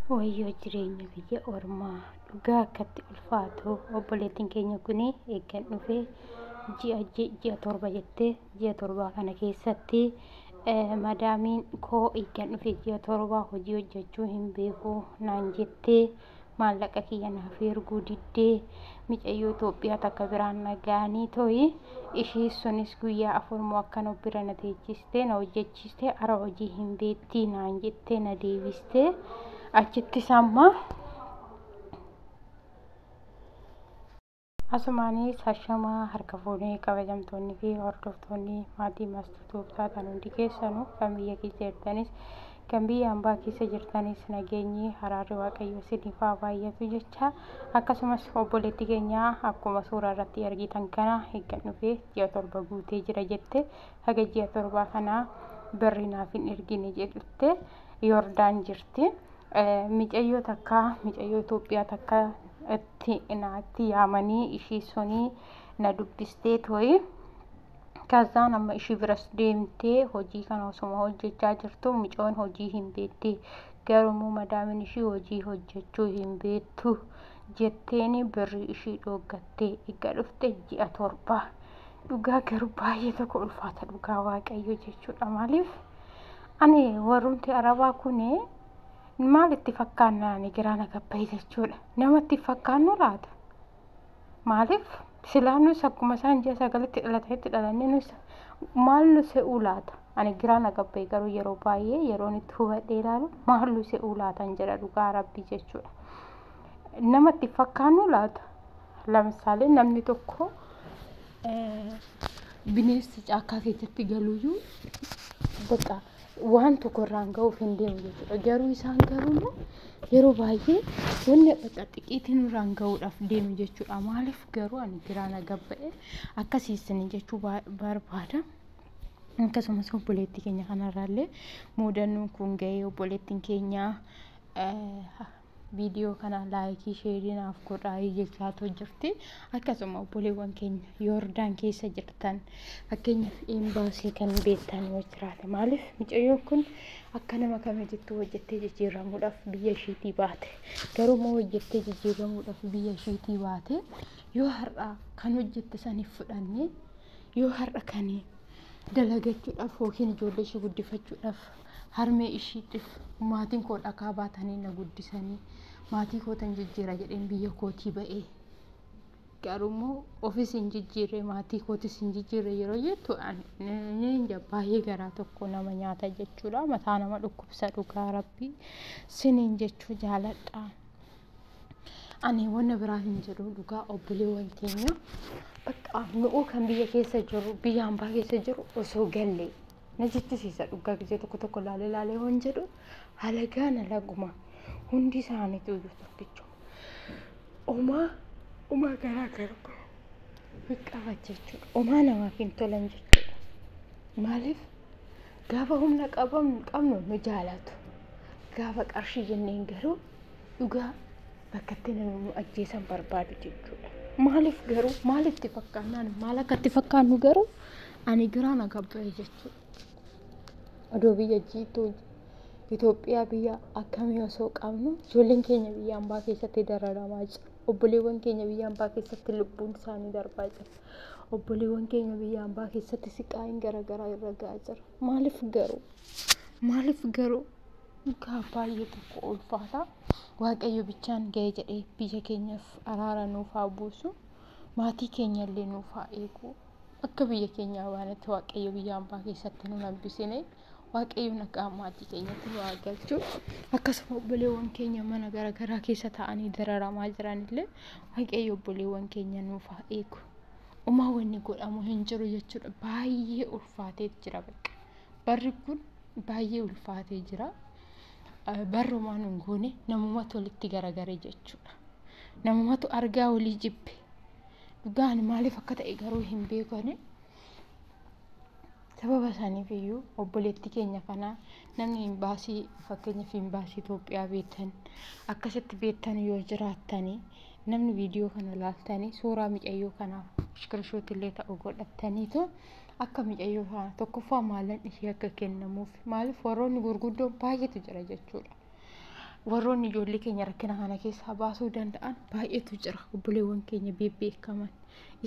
Wayyoo jireenya biyya ormaa dhugaa akkatti ulfaatu. Obboleettiin keenya kun eeggan dhufee ji'a 7 jettee, ji'a 7 kana keessatti madaamiin koo eeggan dhufee ji'a 7 hojii hojjechuu hin beeku naan jettee, maallaqa kiyya naaf erguu diddee, micayyoo Itoophiyaa takka biraan nagaanii to'i, ishii sunis guyyaa 4 moo akkan of bira na teechistee na hojjechiiste, ara hojii hin beektii naan jettee na deebistee. Achittis amma asumaanis hashamaa harka fuunee, kabajamtoonni fi hordoftoonni maatii Mastuutuuf taatan hundi keessanuu, kan biyya keessa jirtanis kan biyya hambaa keessa jirtanis, nageenyi araarri Waaqayyoo isiniif haa baay'atu jecha. Akkasumas obboleetti keenya akkuma suuraa irratti argitan kana eeggan dhufee ji'a 7 guutee jira jette, haga ji'a 7 kana birri naaf hin ergine jette. Yordaan jirti. Micayyoo takka, micayyoo Itoophiyaa takka itti naatti yaamanii ishii sunii na dubbistee to'i. Kazaan amma ishii biras deemtee hojii kana osuma hojjechaa jirtu, micoon hojii hin beekti, garuu madaamin ishii hojii hojjechuu hin beektu jetteeni birrii ishii dhooggattee eegga dhufte ji'a 7. Dhugaa garuu baay'ee tokko ulfaata, dhugaa Waaqayyo jechuudha. Maaliif ani warrumti Arabaa kuni maal itti fakkaanna? Ani giraa na gabbaye jechuudha. Namatti fakkaannu laata? Maaliif silaa nus akkuma isaan ji'a 9tti dhalatanitti dhalannee nus maal nu se'uu laata? Ani giraa na gabbaye garuu yeroo baay'ee yeroon itti hubadhee ilaalu maal nu se'uu laatan jedha, dhugaa Rabbii jechuudha. Namatti fakkaannu laata? Lamsaalee namni tokko bineensi caakkaa keessatti galuyyuu bakka waan tokko irraan ga'uuf hin deemu jechuudha. Garuu isaan garuu yeroo baay'ee wanni bakka xiqiitiin irraan ga'uudhaaf deemu jechuudha. Maaliif garuu ani giraa na gabba'e akkasii isin jechuu barbaada. Akkasumas obboleettii keenya kanarraallee mudannoon kun ga'ee, obboleettiin keenya viidiyoo kana laayikii sheerii naaf godhaa jechaatu jirti. Akkasuma obboleewwan keenya Yoordaan keessa jirtan, fakkeenyaaf embaasii kan beektan yoo jiraate, maaliif mucayyoon kun akka nama kamiitittuu hojjettee jijjiiramuudhaaf biyya ishiitii baate, garuu immoo hojjettee jijjiiramuudhaaf biyya ishiitii baate, yoo har'a kan hojjette saniif fudhannee, yoo har'a kan dalagachuudhaaf yookiin ijoollee ishee guddifachuudhaaf, harmee ishiitiif maatiin koo dhakaa baatanii na guddisanii, maatii kootan jijjiira jedheen biyya kootii ba'ee, garuummoo ofis hin jijjiirre maatii kootis hin jijjiirre yeroo jettu, ni baay'ee garaa tokko nama nyaata jechuudha. Mataa nama dhukkubsa, dhugaa Rabbii siniin jechuu jaaladha. Ani wanna biraa hin jedhu, dhugaa obboleewwan keenya, bakka nu'uu kan biyya keessa jiru biyya hambaa keessa jiru osoo galle na jechisiisa. Dhugaa gisee tokko tokko laalee laalee waan jedhu, halagaan halaguma hundi isaaniitu iyyuu tokkichuma, omaa omaa garaa garuu qaba jechuudha. Omaa namaaf hin tolan jechuudha. Maaliif gaafa humna qabnu nu jaalatu, gaafa qarshii jenneen garuu dhugaa bakka itti nama ajjeesan barbaadu jechuudha. Maaliif garuu maalitti fakkaannaan, maal akka itti fakkaannu garuu ani giraa na gabba'e jechuudha. Odoo biyya jiituu Itoophiyaa biyya akkamii osoo qabnu ijoolleen keenya biyya hambaa keessatti dararamaa jiru. Obboleewwan keenya biyya hambaa keessatti lubbuun isaanii darbaa jira. Obboleewwan keenya biyya hambaa keessatti siqaa'iin garaagaraa irra ga'aa jira. Maaliif garuu? Maaliif garuu? Dhugaa baay'ee tokko ulfaata. Waaqayyo bichaan ga'ee jedhee biyya keenyaaf araara nuuf haa buusu. Maatii keenya illee nuuf haa eegu. Akka biyya keenyaa baanetti Waaqayyo biyya hambaa keessatti nu hambisine. Waaqayyo nagaa maatii keenyatti nu haa galchu. Akkasuma obboleewwan keenya mana garaagaraa keessa taa'anii dararamaa jiran illee Waaqayyo obboleewwan keenya nuuf haa eegu. Umaa wanni godhamu hin jiru jechuudha. Baay'ee ulfaatee jira bakka. Barri kun baay'ee ulfaatee jira. Barrumaan hin goone namumatu walitti garagare jechuudha. Namumatu argaa walii jibbe. Dhugaan maaliif akka ta'e garuu hin beekani. Sababa isaaniif iyyuu obboleettii keenya kana namni imbaasii, fakkeenyaaf imbaasii Itoophiyaa beektan, akkasitti beektan yoo jiraattanii, namni viidiyoo kana laaltanii suuraa micayyoo kanaaf iskiriishoot illee ta'u godhattaniitu akka micayyoo kana tokkoffaa maallaqni ishee akka kennamuuf, maaliif warroonni gurguddoon baay'eetu jira jechuudha. Warroonni ijoollee keenya rakkina kana keessaa baasuu danda'an baay'eetu jira. Obboleewwan keenya bebbeekaman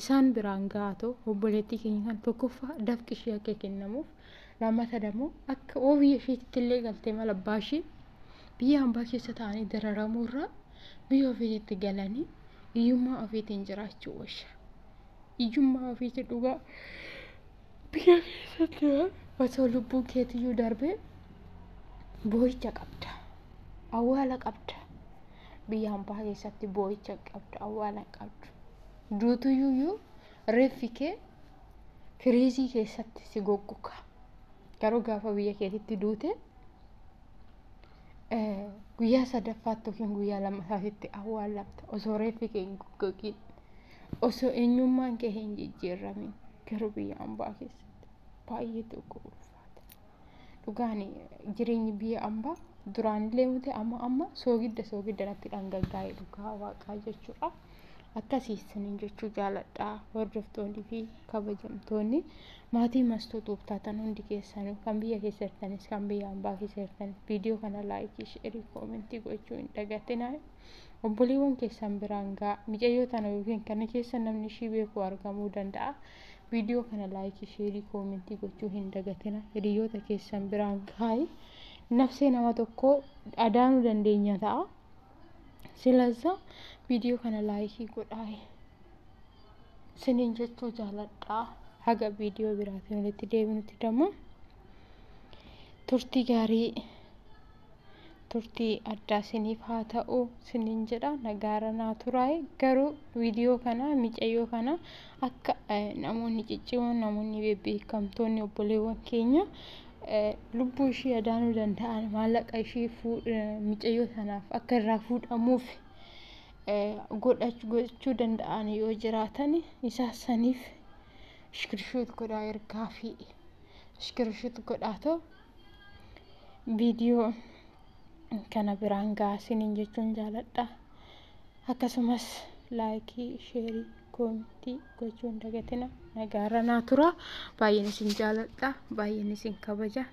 isaan biraan gahatoo obboleettii keenya kan tokkoffaa dafqi ishee akka kennamuuf, lammata immoo akka oo biyya isheetti illee galtee mala abbaa ishee biyya hambaa keessa taa'anii dararamuu irraa biyya ofiitti galanii hiyyummaa ofiitiin jiraachuu wayya. Hiyyummaa ofiitiin dhugaa biyya keessatti osoo lubbuun keetiyyuu darbee boo'icha qabda. Awwaala qabda. Biyya hambaa keessatti boo'icha qabda. Awwaala qabdu. Duutuyyuu reeffi kee firiizii keessatti si goggoga. Garuu gaafa biyya keetitti duute guyyaa sadaffaatti yookiin guyyaa lammaffaatti awwaalamta. Osoo reeffi kee hin goggogin, osoo eenyummaan kee hin jijjiiramin, garuu biyya hambaa keessatti baay'ee tokko ulfaata. Dhugaan jireenyi biyya hambaa duraanillee miti, amma soogidda soogidda natti dhangaggaa'e dhugaa waaqaa jechuudha. Akkasii isiniin jechuu jaaladha. Hordoftoonni fi kabajamtoonni maatii Mastuu Tuubtaatan hundi keessanuu, kan biyya keessa jirtanis kan biyya hambaa keessa jirtanis, viidiyoo kana laayikii, sheerii, koomentii gochuu hin dagatinaa. Obboleewwan keessan biraan ga'a. Mucayyoo tana yookiin kana keessa namni ishii beeku argamuu danda'a. Viidiyoo kana laayikii, sheerii, koomentii gochuu hin dagatina. Hiriyoota keessan biraan ga'a. Nafsee nama tokkoo adaanuu dandeenya ta'a. Silazza viidiyoo kana laayikii godhaa. Isiniin jechuu jaaladha. Haga viidiyoo biraatiin walitti deebinutti dammoo turtii gaarii, turtii addaa isiniif haa ta'u isiniin jedha. Nagaara naa turaa'e. Garuu viidiyoo kana mucayyoo kana akka namoonni ciccimoon, namoonni bebbeekamtoonni obboleewwan keenya lubbuu ishii adaanuu danda'an maallaqa ishii mucayyoo sanaaf akka irraa fuudhamuuf gochuu danda'an yoo jiraatan isaa saniif iskiriishoot godhaa ergaa fi iskiriishoot godhaatoo viidiyoo kana biraan gahaa isiniin jechuun jaaladha. Akkasumas laayikii, sheerii, koomentii gochuu hin dagatina. Nagaarra naa tura. Baay'een isin jaaladha. Baay'een isin kabaja.